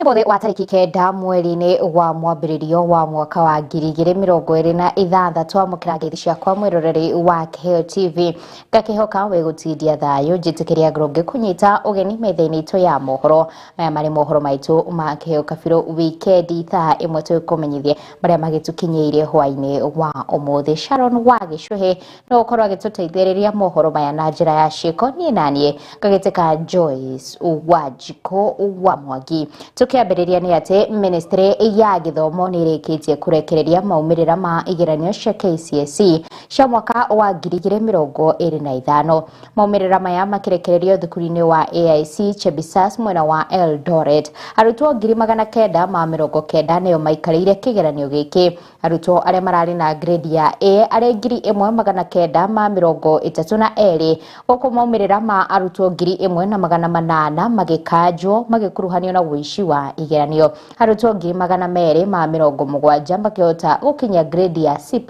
Nĩ wa tarĩki 9 mweri-inĩ wa mwambĩrĩrio wa mwaka wa 2026 amũkĩra ngeithi ciakwa mwĩroreri wa Kĩheo TV ngakĩhoka wĩ gũtindia thayũ njĩtĩkĩria ngoro ngĩkũnyita ũgeni metha-inĩ itũ ya mohoro maya marĩ mohoro maitũ ma Kĩheo Kabirũ wikendi thaa ĩmwe tũkũmenyithie marĩa magĩtũkinyĩire hwaĩ-inĩ wa ũmũthĩ. Sharon wa Gĩcũhĩ no ũkorwo agĩtũteithĩrĩria mohoro maya na njĩra ya ciĩko niĩ naniĩ ngagĩtĩka Joyce Wanjikũ wa Mwangi. Tukiambĩrĩria nĩ atĩ ministry ya gĩthomo nĩ ĩrĩkĩtie kũrekereria maumĩrĩra ma igeranio cia KCSE cia mwaka wa 2025. Maumĩrĩra maya makĩrekererio thukuru-inĩ wa AIC Chebisas mwena wa Eldoret. Arutwo 990 nĩo maikarĩire kĩgeranio gĩkĩ. Arutwo arĩa mararĩ na grade ya A arĩ 1932 gũkũ maumĩrĩra ma arutwo 1800 magĩkanjwo magĩkuruhanio na ũici wa igeranio. Arutwo 270 makĩhota gũkinyia grade ya C+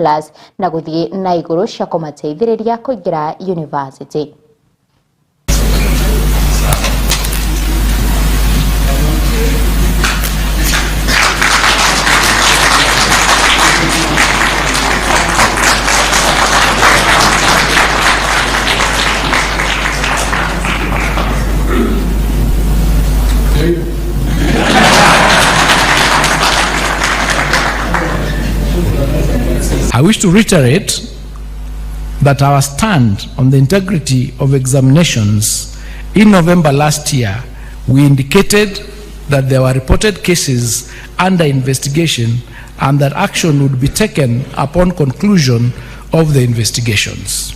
na gũthiĩ na igũrũ cia kũmateithĩrĩria kũingĩra university. I wish to reiterate that our stand on the integrity of examinations in November last year, we indicated that there were reported cases under investigation and that action would be taken upon conclusion of the investigations.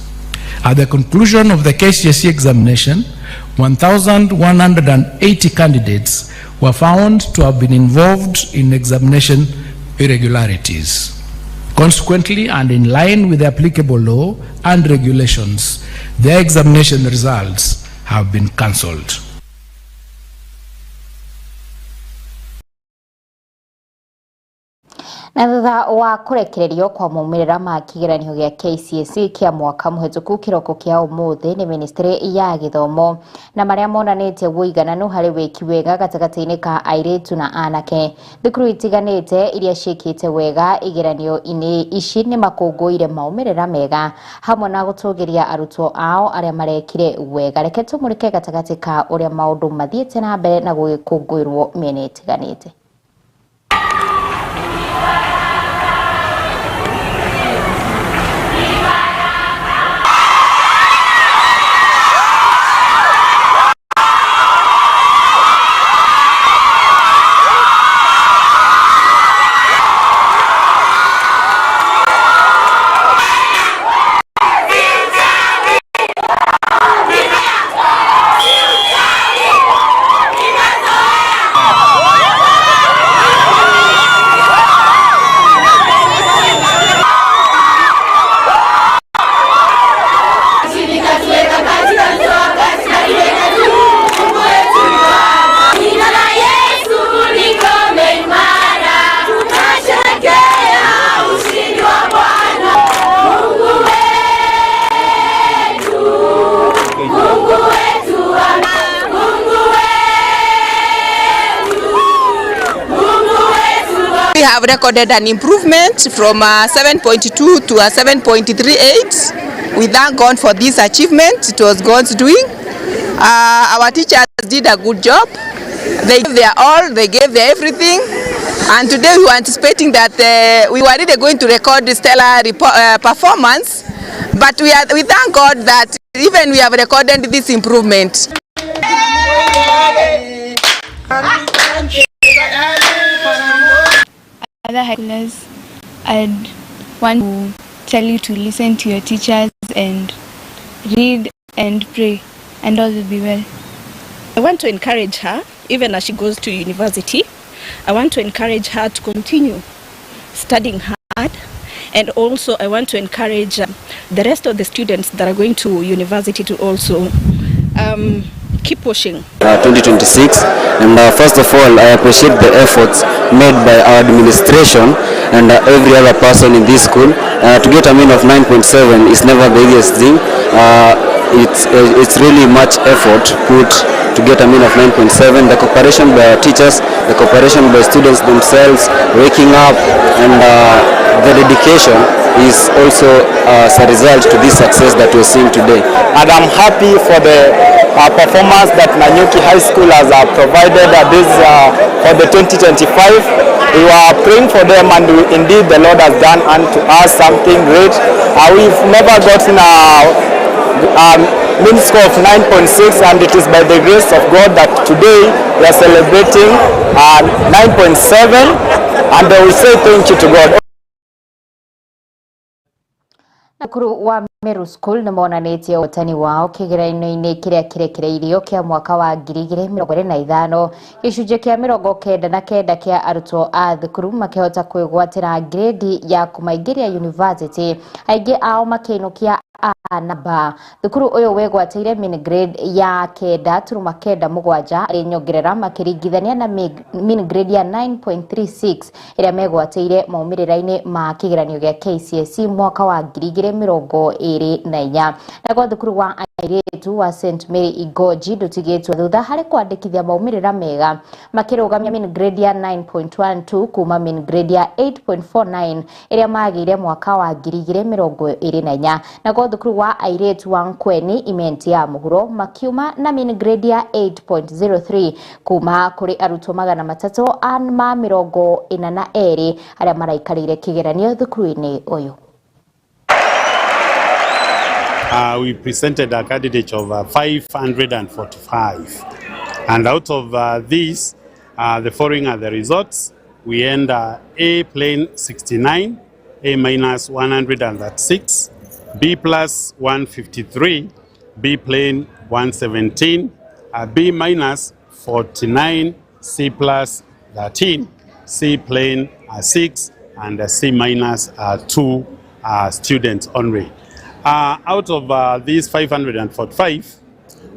At the conclusion of the KCSE examination, 1,180 candidates were found to have been involved in examination irregularities. Consequently, and in line with the applicable law and regulations, their examination results have been cancelled. Na thutha wa kũrekererio kwa maumĩrĩra ma kĩgeranio gĩa KCSE kĩa mwaka mũhetũku kĩroko kĩa ũmũthĩ nĩ ministry ya gĩthomo na marĩa monanĩtie ũigananu harĩ wĩki wega gatagatĩ-inĩ ka airĩtu na anake. Thukuru itiganĩte iria ciĩkĩte wega igeranio-inĩ ici nĩ makũngũĩire maumĩrĩra mega hamwe na gũtũgĩria arutwo ao arĩa marekire wega. Reke tũmũrĩke gatagatĩ ka ũrĩa maũndũ mathiĩte na mbere na gũgĩkũngũĩrwo mĩena ĩtiganĩte. We have recorded an improvement from 7.2 to 7.38. We thank God for this achievement. It was God's doing. Our teachers did a good job. They gave their all, they gave their everything. And today we were anticipating that we were really going to record stellar performance. But we thank God that even we have recorded this improvement. Other high schoolers, I'd want to tell you to listen to your teachers and read and pray, and all will be well. I want to encourage her, even as she goes to university, I want to encourage her to continue studying hard, and also I want to encourage the rest of the students that are going to university to also keep pushing. 2026, and first of all, I appreciate the efforts made by our administration and every other person in this school. To get a mean of 9.7 is never the easiest thing. It's really much effort put to get a mean of 9.7. The cooperation by our teachers, the cooperation by students themselves, waking up, and the dedication is also as a result to this success that we're seeing today. And I'm happy for the performance that Nanyuki High School has provided this for the 2025. We were praying for them, and indeed the Lord has done unto us something great. We've never gotten a mean score of 9.6, and it is by the grace of God that today we are celebrating 9.7, and we say thank you to God. Thukuru wa Meru School nĩ monanĩtie ũhotani wao kĩgeranio-inĩ kĩrĩa kĩrekereirio kĩa mwaka wa 2025. Gĩcunjĩ kĩa 99 kĩa arutwo a thukuru makĩhota kwĩgwatĩra grade ya kũmaingĩria university, aingĩ ao makĩinũkia A na B. Thukuru ũyũ wĩgwatĩire mean grade ya 9.97 arĩ nyongerera makĩringithania na mean grade ya 9.36 ĩrĩa megwatĩire maumĩrĩra-inĩ ma kĩgeranio gĩa KCSE mwaka wa 2024. Naguo thukuru wa airĩtu wa St Mary Igoji ndũtigĩtwo thutha harĩ kwandĩkithia maumĩrĩra mega, makĩrũgamia mean grade ya 9.12 kuma mean grade ya 8.49 ĩrĩa magĩire mwaka wa 2024. Naguo thukuru wa airĩtu wa Nkweni Imenti ya mũhuro makiuma na mean grade ya 8.03 kuma kũrĩ arutwo 342 arĩa maraikarĩire kĩgeranio thukuru-inĩ ũyũ. We presented a candidate of 545. And out of these, the following are the results. We end A plain 69, A minus 136, B plus 153, B plain 117, B minus 49, C plus 13, C plain 6, and C minus 2 students only. Out of these 545,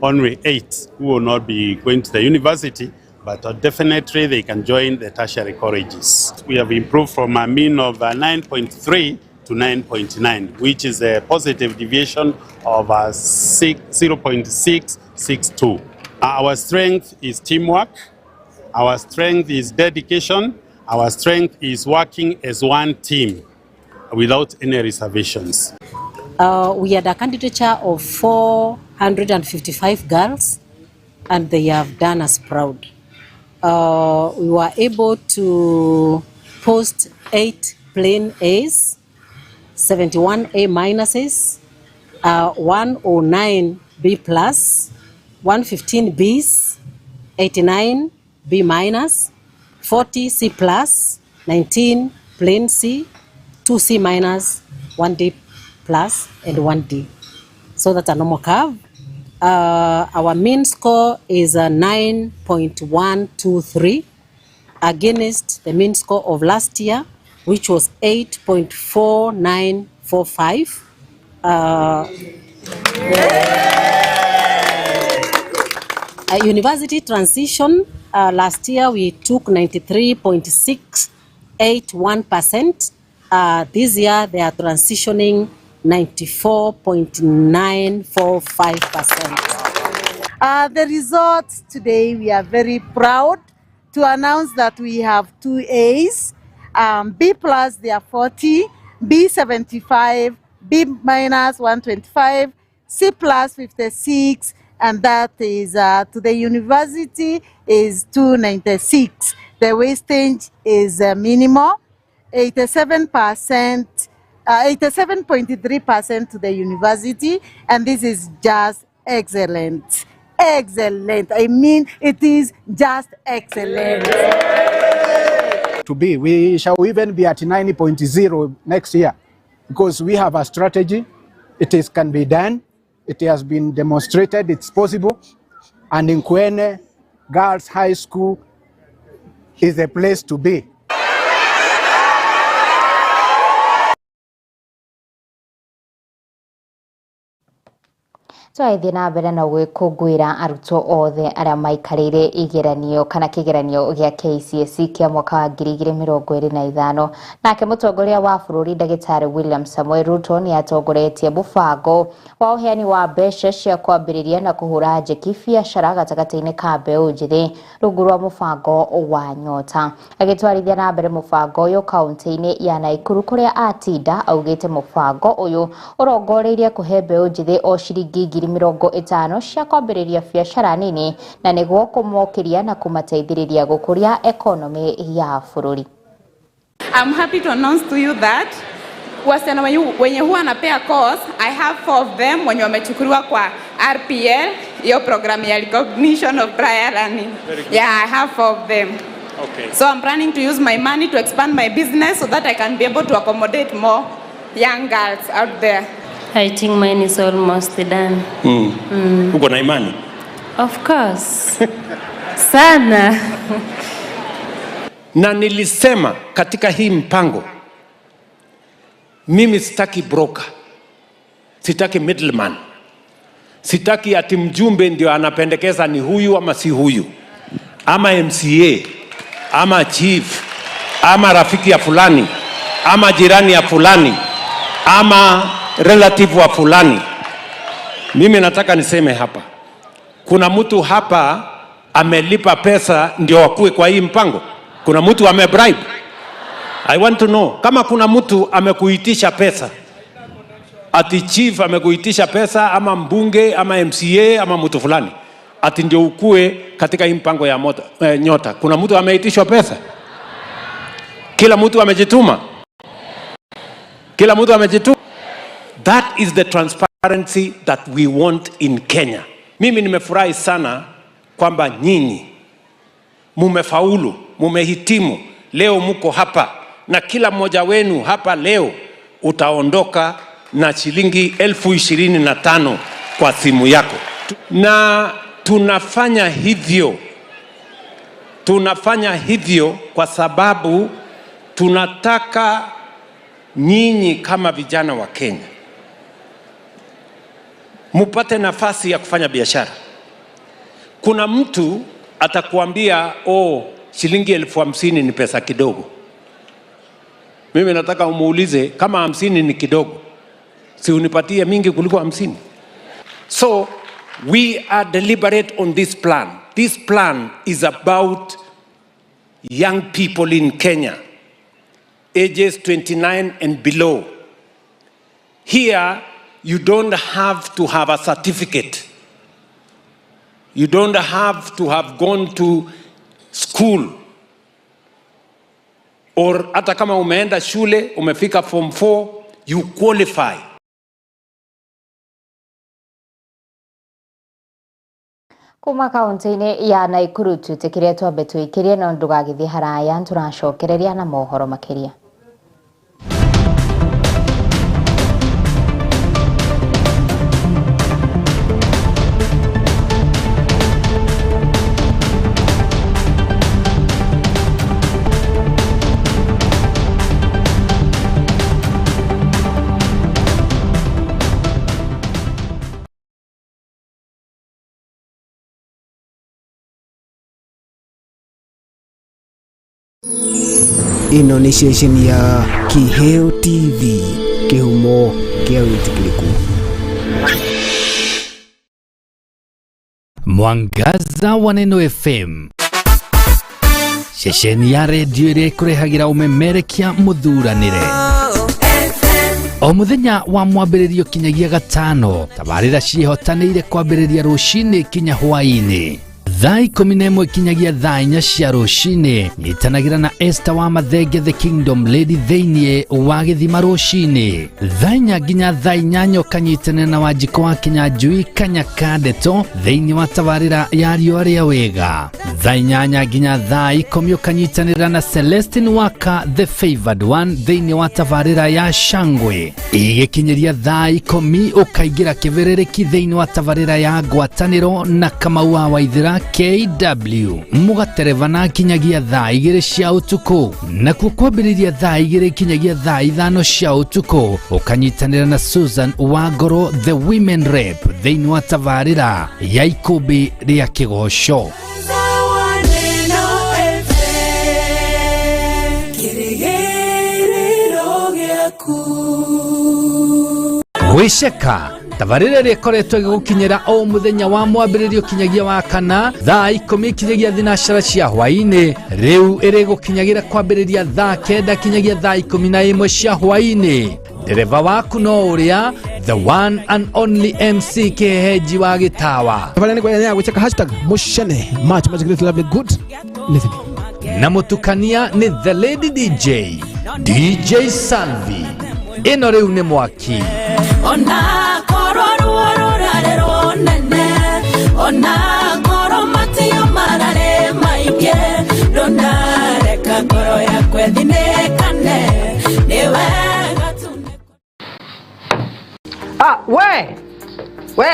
only 8 who will not be going to the university, but definitely they can join the tertiary colleges. We have improved from a mean of 9.3 to 9.9, which is a positive deviation of 0.662. Our strength is teamwork, our strength is dedication, our strength is working as one team without any reservations. We had a candidature of 455 girls, and they have done us proud. We were able to post 8 plain A's, 71 A minuses, 109 B plus, 115 Bs, 89 B minus, 40 C plus, 19 plain C, 2 C minus, 1 D plus, and 1 D. So that's a normal curve. Our mean score is 9.123 against the mean score of last year, which was 8.4945. University transition, last year we took 93.681%. This year they are transitioning 94.945%. The results today, we are very proud to announce that we have 2 A's, B plus they are 40, B 75, B minus 125, C plus 56, and that is to the university is 296. The wastage is minimal, 87%. 87.3% to the university, and this is just excellent. Excellent. I mean, it is just excellent. To be. We shall even be at 9.0 next year because we have a strategy. It is can be done. It has been demonstrated. It's possible. And Nkuene Girls High School is a place to be. Tũragĩthiĩ na mbere na gwĩkũngũĩra arutwo othe arĩa maikarĩire igeranio kana kĩgeranio gĩa KCSE kĩa mwaka wa 2025. Nake mũtongoria wa bũrũri ndagĩtarĩ William Samoei Ruto nĩ atongoretie mũbango wa ũheani wa mbeca cia kwambĩrĩria na kũhũra njeki biacara gatagatĩ-inĩ ka mbeũ njĩthĩ rungu rwa mũbango wa Nyota. Agĩtwarithia na mbere mũbango ũyũ kaunti-inĩ ya Naikuru kũrĩa atinda augĩte mũbango ũyũ ũrongoreirie kũhe mbeũ njĩthĩ o ciringi 50,000 cia kwambĩrĩria biacara nini na nĩguo kũmokĩria na kũmateithĩrĩria gũkũria ekonomĩ ya bũrũri. I'm happy to announce to you that wasichana wenye huwa napea course, I have four of them wenye wamechukuliwa kwa RPL, hiyo program ya recognition of prior learning. Very good. Yeah, I have four of them. Okay. So I'm planning to use my money to expand my business so that I can be able to accommodate more young girls out there. I think mine is almost done. Uko na imani? Of course. Sana. Na nilisema katika hii mpango, mimi sitaki broker, sitaki middleman, sitaki ati mjumbe ndio anapendekeza ni huyu ama si huyu, ama MCA ama chief ama rafiki ya fulani ama jirani ya fulani ama relative wa fulani. Mimi nataka niseme hapa, kuna mtu hapa amelipa pesa ndio wakue kwa hii mpango? Kuna mtu amebribe? I want to know kama kuna mtu amekuitisha pesa, ati chief amekuitisha pesa ama mbunge ama MCA ama mtu fulani, ati ndio ukue katika hii mpango ya Nyota. Kuna mtu ameitishwa pesa? Kila mtu amejituma, kila mtu amejituma. That is the transparency that we want in Kenya. Mimi nimefurahi sana kwamba nyinyi mumefaulu, mumehitimu, leo muko hapa, na kila mmoja wenu hapa leo utaondoka na shilingi 25,000 kwa simu yako. Na tunafanya hivyo kwa sababu tunataka nyinyi kama vijana wa Kenya mupate nafasi ya kufanya biashara. Kuna mtu atakuambia oh, shilingi 50,000 ni pesa kidogo. Mimi nataka umuulize kama 50 ni kidogo, si unipatie mingi kuliko 50? So we are deliberate on this plan. This plan is about young people in Kenya, ages 29 and below. Here, you don't have to have a certificate. You don't have to have gone to school. Or hata kama umeenda shule, umefika form 4, you qualify. Kuma kaunti-inĩ ya Naikuru twĩtĩkĩrie twambe tũikĩrie no ndũgagĩthiĩ haraya tũracokereria na mohoro makĩria. Ĩno nĩ ceceni ya Kiheo TV, kĩhumo kĩa wĩtĩkĩrĩku. Mwangaza wa Neno FM, ceceni ya redio ĩrĩa ĩkũrehagĩra ũmemerekia mũthuranĩre o mũthenya wa mwambĩrĩrio kinyagia gatano. Tabarĩra ciĩhotanĩire kwambĩrĩria rũcinĩ kinya hwaĩ-inĩ thaa 11 kinyagia thaa 4 cia rũcinĩ. Nyitanagĩra na Esther wa Mathenge the Kingdom Lady thĩinĩ wa gĩthima rũcinĩ thaa 4 nginya thaa 8, ũkanyitanĩra na Wanjikũ wa Kinyanjui Kanyaka Ndeto thĩinĩ wa tabarĩra ya riũa rĩa wega. Thaa Thaa 8 nginya thaa 10 ũkanyitanĩra na Celestine Waka the favored one thĩinĩ wa tabarĩra ya Shangwe. Igĩkinyĩria thaa 10 ũkaingĩra kĩbĩrĩrĩki thĩinĩ wa tabarĩra ya ngwatanĩro na Kamau wa Waithĩra KW mũgaterebana nginyagia thaa 2 cia ũtukũ. Nakuo kwambĩrĩria thaa 2 kinyagia thaa 5 cia ũtukũ ũkanyitanĩra na Susan Wangoro the women rep thĩinĩ wa tabarĩra ya ikũmbĩ rĩa kĩgoco. Gwĩceka tabarĩra ĩrĩa ĩkoretwo ĩgĩgũkinyĩra o mũthenya wa mwambĩrĩrio kinyagia wa kana thaa 10 kinyagia thinacara cia hwaĩ-inĩ, rĩu ĩrĩgũkinyagĩra kwambĩrĩria thaa 9 kinyagia thaa 11 cia hwaĩ-inĩ. Ndereba waku no ũrĩa the one and only MC Kĩhehenji wa Gĩtawa. Tabarĩra nĩ kwenda ya gwĩceka hashtag mushene much much great lovely good living. Na mũtukania nĩ the lady DJ, DJ Salvi. Ĩno rĩu nĩ mwaki. Ona korwo ruo rũrarĩ rũnene, ona korwo matio mararĩ maingĩ, ndũnareka ngoro yakwa ĩthinĩkane, nĩ wega tu. We we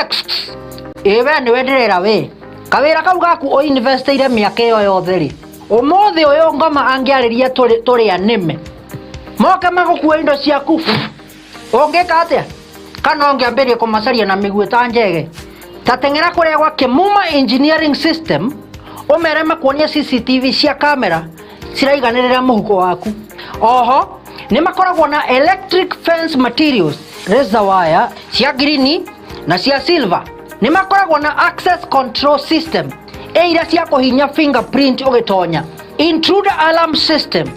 ĩ we nĩwe ndĩrera we kawĩra kau gaku ũinvestĩire mĩaka ĩyo yothe rĩ, ũmũthĩ ũyũ ngoma angĩarĩria tũrĩa nĩme moke magũkua indo ciaku, ũngĩka atĩa? Kana ũngĩambĩrĩria kũmacaria na mĩguĩ ta njege? Ta teng'era kũrĩa gwa Kĩmuma Engineering System ũmere makuonie CCTV cia kamera ciraiganĩrĩra mũhuko waku. Oho nĩ makoragwo na electric fence materials, razor wire cia green na cia silver. Nĩ makoragwo na access control system ĩira cia kũhinya fingerprint ũgĩtonya, intruder alarm system,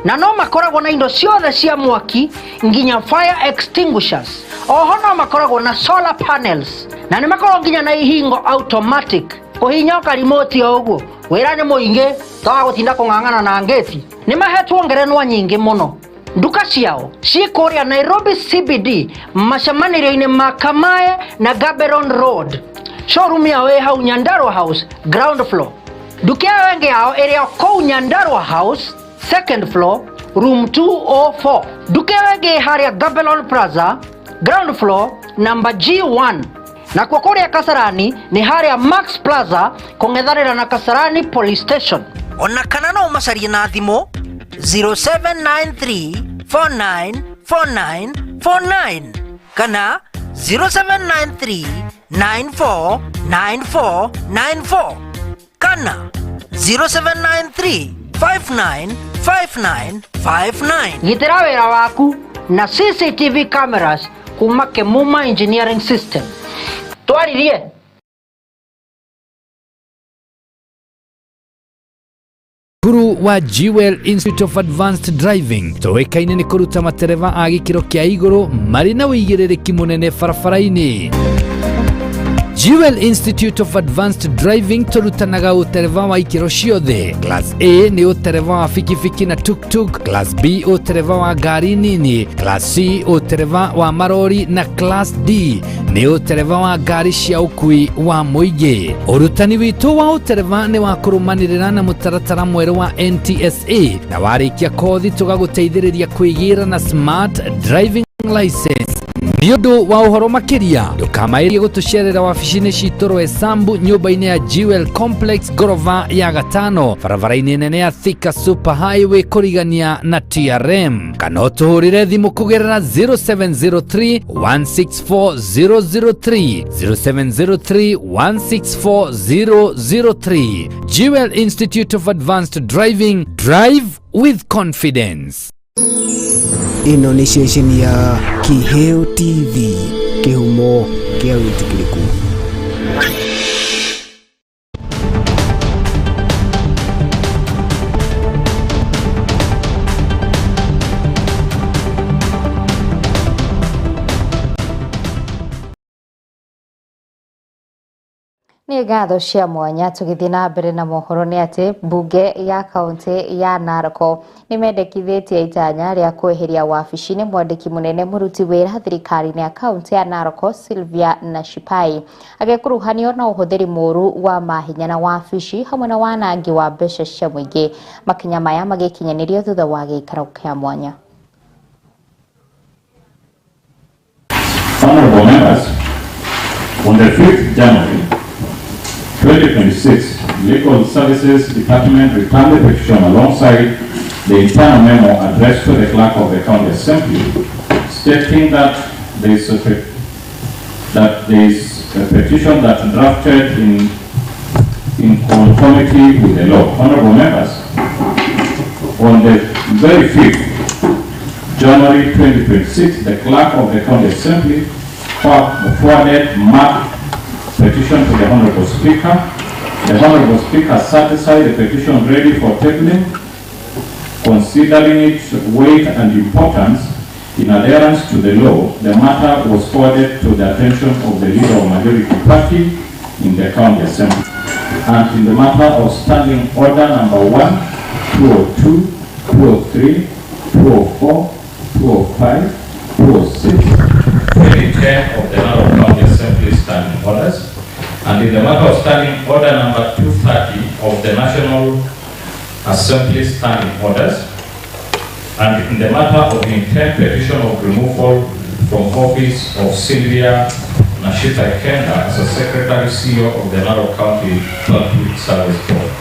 na no makoragwo na indo ciothe cia mwaki nginya fire extinguishers. Oho no makoragwo na solar panels na nĩ makoragwo nginya na ihingo automatic kũhinya karimoti o ũguo. Wĩra nĩ mũingĩ toga gũtinda kũng'ang'ana na ngĩti. Nĩ mahetwo ngerenwa nyingĩ mũno. Nduka ciao ciĩ kũrĩa Nairobi CBD macemanĩrio-inĩ ma Kamae na Gaborone Road. Showroom yao ĩ hau Nyandarua House ground floor. Nduka ĩyo ĩngĩ yao ĩrĩ o kũu Nyandarua House second floor room 204. Nduka ĩyo ĩngĩ ĩ harĩa Gaborone Plaza ground floor number G1. Nakuo kũrĩa Kasarani nĩ harĩa Max Plaza kũng'ethanĩra na Kasarani Police Station. Ona kana no ũmacarie na thimũ 0793494949 kana 0793949494 kana 0793595959. Gitĩra wĩra waku na CCTV cameras kuma Kĩmuma Engineering System. Twaririe. Cukuru wa Jewel Institute of Advanced Driving tũĩkaine nĩ kũruta matereba a gĩkĩro kĩa igũrũ marĩ na ũigĩrĩrĩki mũnene barabara-inĩ. Jewel Institute of Advanced Driving tũrutanaga ũtereba wa ikĩro ciothe. Class A nĩ ũtereba wa bikibiki na tuk-tuk, Class B ũtereba wa ngari nini, Class C ũtereba wa marori na Class D nĩ ũtereba wa ngari cia ũkui wa mũingĩ. Ũrutani witũ wa ũtereba nĩ wa kũrũmanĩrĩra na mũtaratara mwerũ wa NTSA na warĩkia kothi tũgagũteithĩrĩria kwĩgĩra na smart driving license. Nĩ ũndũ wa ũhoro makĩria ndũkamaĩrie gũtũcerera wabici-inĩ citũ Roysambu nyũmba-inĩ ya Jewel Complex ngoroba ya gatano barabara-inĩ nene ya Thika Super Highway kũrigania na TRM, kana ũtũhũrĩre thimũ kũgerera 0703 164 003 0703 164 003. Jewel Institute of Advanced Driving, drive with confidence. Ĩno nĩ ceceni ya Kĩheo TV, kĩhumo kĩa wĩtĩkĩrĩku. Nĩ ngatho cia mwanya. Tũgĩthiĩ na mbere na mohoro nĩ atĩ mbunge ya kaunti ya Narok nĩ mendekithĩtie itanya rĩa kweheria wabici-inĩ mwandĩki mũnene mũruti wĩra thirikari-inĩ ya kaunti ya Narok, Sylvia Nashipai, agĩkuruhanio na ũhũthĩri mũru wa mahinya na wabici hamwe na wanangi wa mbeca cia mũingĩ. Makinya maya magĩkinyanĩrio thutha wa gĩikaro kĩa mwanya. Honorable members, on the 5th January 2026, Legal Services Department returned the petition alongside the internal memo addressed to the clerk of the County Assembly, stating that there is a petition that drafted in conformity with the law. Honorable members, on the very 5th January 2026, the clerk of the County Assembly forwarded marked petition to the Honorable Speaker. The Honorable Speaker certified the petition ready for tabling, considering its weight and importance. In adherence to the law, the matter was forwarded to the attention of the leader of majority party in the County Assembly. And in the matter of Standing Order number 1, 202, 203, 204, 205, 206, 2010 of the Narok County Assembly Standing Orders, and in the matter of Standing Order number 230 of the National Assembly Standing Orders, and in the matter of intent petition of removal from office of Sylvia Nashita Kenda as a Secretary CEO of the Narok County Public Service Board.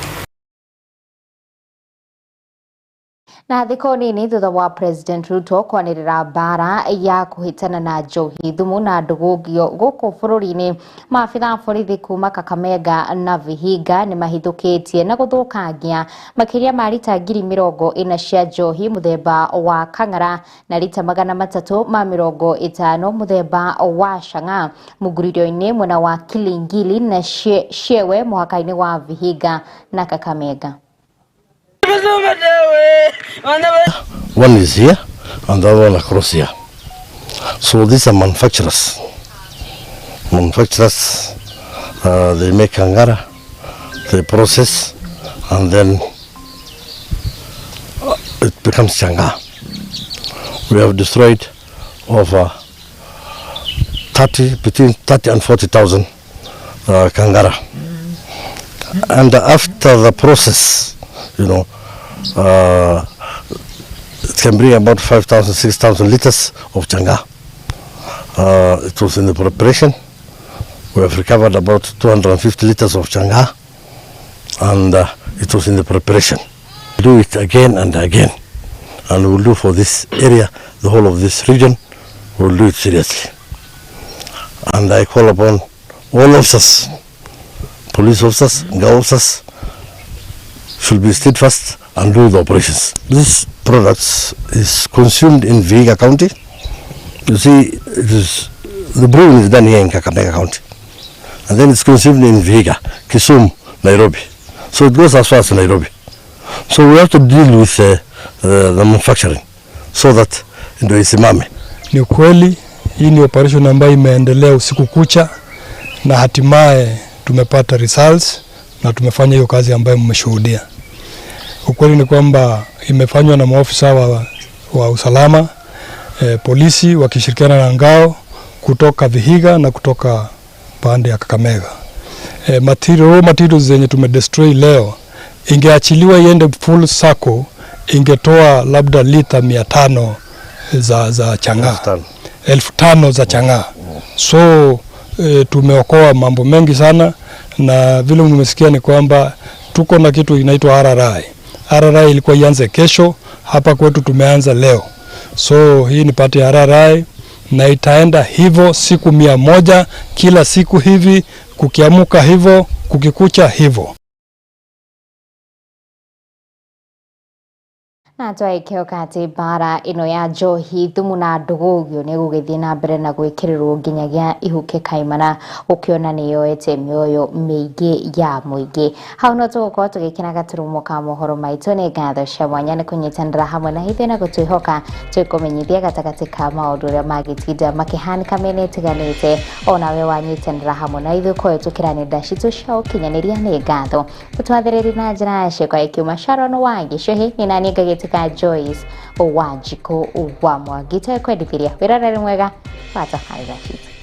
Na thikũ nini thutha wa President Ruto kwanĩrĩra mbara ya kũhĩtana na njohi thumu na ndũgũngio gũkũ bũrũri-inĩ, maabitha a borithi kuma Kakamega na Vihiga nĩ mahithũkĩtie na gũthũkangia makĩria ma rita 40,000 cia njohi mũthemba wa kang'ara na rita 350 mũthemba wa chang'aa mũgũrĩrio-inĩ mwena wa Kilingili na Shewe mũhaka-inĩ wa Vihiga na Kakamega. One is here and the other one across here. So these are manufacturers. Manufacturers, they make kangara, they process, and then it becomes chang'aa. We have destroyed over 30, between 30 and 40,000 kangara. And after the process, it can bring about 5,000, 6,000 liters of chang'aa. It was in the preparation. We have recovered about 250 liters of chang'aa, and it was in the preparation. Do it again and again, and we'll do for this area, the whole of this region, we'll do it seriously. And I call upon all officers, police officers, girl officers, should be steadfast and do the operations. This product is consumed in Vihiga County. You see, it is, the brewing is done here in Kakamega County. And then it's consumed in Vihiga, Kisumu, Nairobi. So it goes as far as Nairobi. So we have to deal with the manufacturing so that ndio isimame. Ni ukweli, hii ni operation ambayo imeendelea usiku kucha na hatimaye tumepata results na tumefanya hiyo kazi ambayo mmeshuhudia. Ukweli ni kwamba imefanywa na maofisa wa usalama, polisi wakishirikiana na ngao kutoka Vihiga na kutoka pande ya Kakamega. Raw materials zenye tumedestroy leo ingeachiliwa iende full circle, ingetoa labda lita 500 za chang'aa, 5,000 za chang'aa. So tumeokoa mambo mengi sana, na vile mmesikia ni kwamba tuko na kitu inaitwa RRI. RRI ilikuwa ianze kesho, hapa kwetu tumeanza leo. So hii ni part ya RRI na itaenda hivyo siku 100, kila siku hivi, kukiamuka hivyo, kukikucha hivyo. Na Na twaikĩhoka atĩ mbara ĩno ya njohi thumu na ndũgũgio nĩ gũgĩthiĩ na mbere na gwĩkĩrĩrwo nginyagia ihuke kaimana ũkĩona nĩ yoete mĩoyo mĩingĩ ya mũingĩ. Hau no tũgũkorwo tũgĩkena gaturumo ka mohoro maitũ. Nĩ ngatho cia mwanya nĩ kũnyitanĩra hamwe na ithuĩ na gũtwĩhoka twĩkũmenyithia gatagatĩ ka maũndũ ũrĩa magĩtinda makĩhanĩka mĩena ĩtiganĩte. Onawe wanyitanĩra hamwe na ithuĩ kũhĩtũkĩra nenda citũ cia ũkinyanĩria, nĩ ngatho. Gũtwathĩrĩria na njĩra ya ciĩko ikiuma Sharon wa Gĩcũhĩ, nĩ naniĩ ngagĩtĩka Joyce Wanjikũ wa Mwangi. Twekwendithĩria wĩroreri mwega wa tabarĩra citũ.